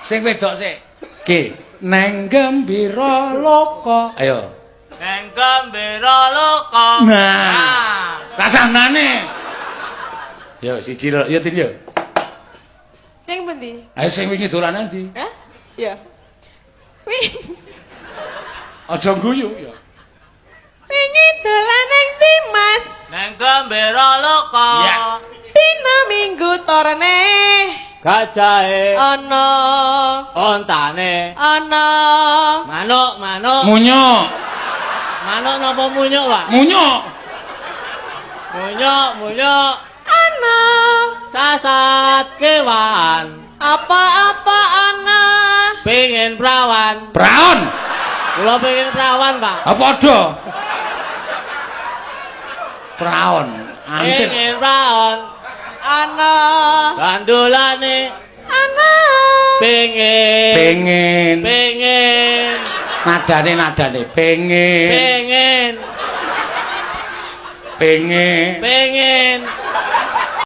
Sing wedok sik. Ki, neng gembira loka. Ayo. Neng gembira loka. Nah. Rasanane. Yo siji lho, yo Tin yo. Sing pundi? Ayo sing wingi dolanan ndi? Hah? Ya. Wi Aja guyu ya. wingi dolan nang ndi, Mas? Neng gembira loka. Ya. Dina Minggu torne Gajahe ana ontane. Ana Manuk, manuk. Munyuk. Manuk napa munyuk, Pak? Munyuk. Munyuk, munyuk. Ana Sasat kewan. Apa-apa ana. Pengen prawan. Praon. Kula pengen prawan, Pak. Apa padha? Praon. Antir. Pengen prawan. Ana Gandolane ana pengen. Pengen. Pengen. Nadane nadane pengen. Pengen. Pengen. Pengen.